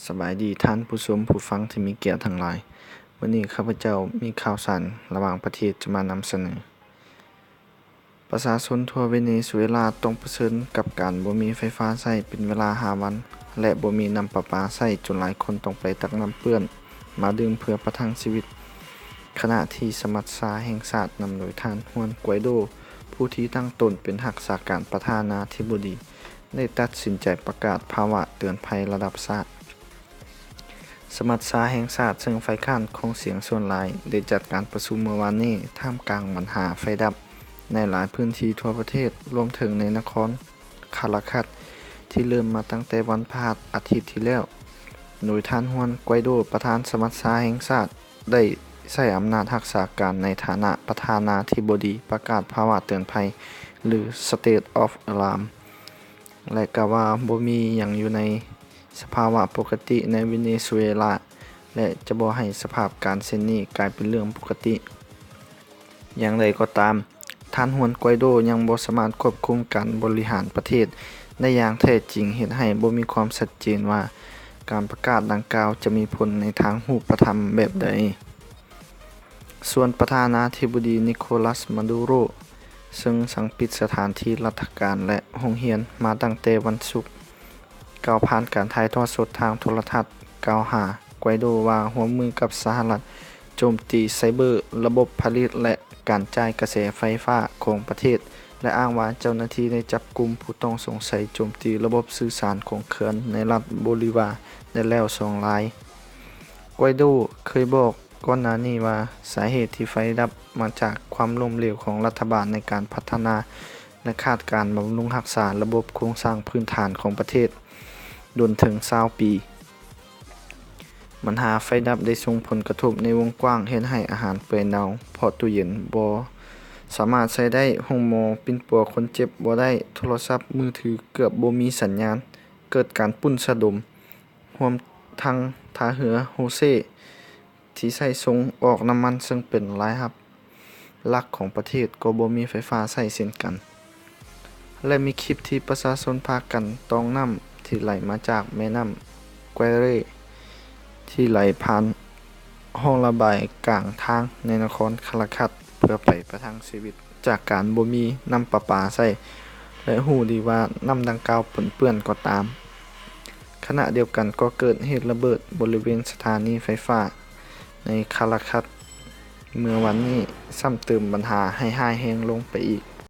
ສະບາຍດີທ່ານຜູ້ຊົມຜູ້ຟັງທີ່ມີກຽດທັງຫຼາຍ. ມື້ນີ້ຂ້າພະເຈົ້າມີຂ່າວສານລະຫວ່າງປະເທດຈະມານຳສະເໜີ. ປະຊາຊົນທົ່ວເວເນຊູເອລາຕ້ອງປະເຊີນກັບການບໍ່ມີໄຟຟ້າໃຊ້ເປັນເວລາຫ້າວັນ ແລະ ບໍ່ມີນ້ຳປະປາໃຊ້ ຈົນຫຼາຍຄົນຕ້ອງໄປຕັກນ້ຳເປື້ອນມາດື່ມເພື່ອປະທັງຊີວິດ, ຂະນະທີ່ສະມັດຊາແຫ່ງຊາດນຳໂດຍທ່ານ ຮວນ ໄກໂດ ຜູ້ທີ່ຕັ້ງຕົນເປັນຮັກສາການປະທານາທິບໍດີ ໄດ້ຕັດສິນໃຈປະກາດພາວະເຕືອນໄພລະດັບຊາດ. ສະມັດຊາແຫ່ງຊາດເຊິ່ງຝ່າຍຄ້ານຄອງສຽງສ່ວນຫຼາຍ ໄດ້ຈັດການປະຊຸມເມື່ອວານນີ້ ທ່າມກາງບັນຫາໄຟດັບໃນຫຼາຍພື້ນທີ່ທົ່ວປະເທດ, ລວມເຖິງໃນນະຄອນຄາລາຄັດ ທີ່ເລີ່ມມາຕັ້ງແຕ່ວັນພະຫັດອາທິດທີ່ແລ້ວ, ໂດຍທ່ານ ຮວນ ໄກໂດ ປະທານສະມັດຊາແຫ່ງຊາດ ໄດ້ໃຊ້ອຳນາດຮັກສາການໃນຖານະປະທານາທິບໍດີ ປະກາດພາວະເຕືອນໄພ ຫຼື State of Alarm ແລະ ກ່າວວ່າບໍ່ມີຫຍັງຢູ່ໃນສະພາວະປົກກະຕິໃນເວເນຊູເອລາ ແລະ ຈະບໍ່ໃຫ້ສະພາບການເຊັ່ນນີ້ກາຍເປັນເລື່ອງປົກກະຕິ. ຢ່າງໃດກໍຕາມ, ທ່ານ ຮວນ ໄກໂດ ຍັງບໍ່ສາມາດຄວບຄຸມການບໍລິຫານປະເທດໄດ້ຢ່າງແທ້ຈິງ, ເຮັດໃຫ້ບໍ່ມີຄວາມຊັດເຈນວ່າການປະກາດດັ່ງກ່າວຈະມີຜົນໃນທາງຮູບປະທຳແບບໃດ. ສ່ວນປະທານາທິບໍດີ ນິໂຄລັສ ມາດູໂຣ ເຊິ່ງສັ່ງປິດສະຖານທີ່ລັດຖະການ ແລະ ໂຮງຮຽນມາຕັ້ງແຕ່ວັນສຸກ, ກ່າວຜ່ານການຖ່າຍທອດສົດທາງໂທລະທັດ ກ່າວຫາ ໄກໂດ ວ່າຮ່ວມມືກັບສະຫະລັດໂຈມຕີໄຊເບີ, ລະບົບຜະລິດ ແລະ ການຈ່າຍກະແສໄຟຟ້າຂອງປະເທດ ແລະ ອ້າງວ່າເຈົ້າໜ້າທີ່ໄດ້ຈັບກຸມຜູ້ຕ້ອງສົງໄສໂຈມຕີລະບົບສື່ສານຂອງເຂື່ອນໃນລັດໂບລີວາໄດ້ແລ້ວສອງລາຍ. ໄກໂດ ເຄີຍບອກ ກ່ອນໜ້ານີ້ວ່າ ສາເຫດທີ່ໄຟດັບມາຈາກຄວາມລົ້ມເຫຼວຂອງລັດຖະບານໃນການພັດທະນາ ແລະ ຂາດການບຳລຸງຮັກສາລະບົບໂຄງສ້າງພື້ນຖານຂອງປະເທດດົນເຖິງຊາວປີ. ບັນຫາໄຟດັບໄດ້ສົ່ງຜົນກະທົບໃນວົງກວ້າງ, ເຮັດໃຫ້ອາຫານເປື່ອຍເນົ່າ, ເພາະຕູ້ເຢັນບໍ່ສາມາດໃຊ້ໄດ້, ໂຮງໝໍປິ່ນປົວຄົນເຈັບບໍ່ໄດ້, ໂທລະສັບມືຖືເກືອບບໍ່ມີສັນຍານ, ເກີດການປຸ້ນສະດົມ, ຮວມທັງທ່າເຮືອໂຮເຊ ທີ່ໃຊ້ສົ່ງອອກນ້ຳມັນ ເຊິ່ງເປັນລາຍຮັບຫຼັກຂອງປະເທດ ກໍບໍ່ມີໄຟຟ້າໃຊ້ເຊັ່ນກັນ ແລະ ມີຄລິບທີ່ປະຊາຊົນພາກັນຕອງນ້ຳທີ່ໄຫຼມາຈາກແມ່ນ້ຳແກເຣ ທີ່ໄຫຼຜ່ານຮ່ອງລະບາຍກາງທາງໃນນະຄອນຄາລາຄັດ ເພື່ອໄປປະທັງຊີວິດ ຈາກການບໍ່ມີນ້ຳປະປາໃຊ້ ແລະ ຮູ້ດີວ່ານ້ຳດັ່ງກ່າວປົນເປື້ອນກໍຕາມ. ຂະນະດຽວກັນກໍເກີດເຫດລະເບີດບໍລິເວນສະຖານີໄຟຟ້າໃນຄາລາຄັດເມື່ອວັນນີ້ ຊ້ຳເຕີມບັນຫາໃຫ້ຮ້າຍແຮງລົງໄປອີກ.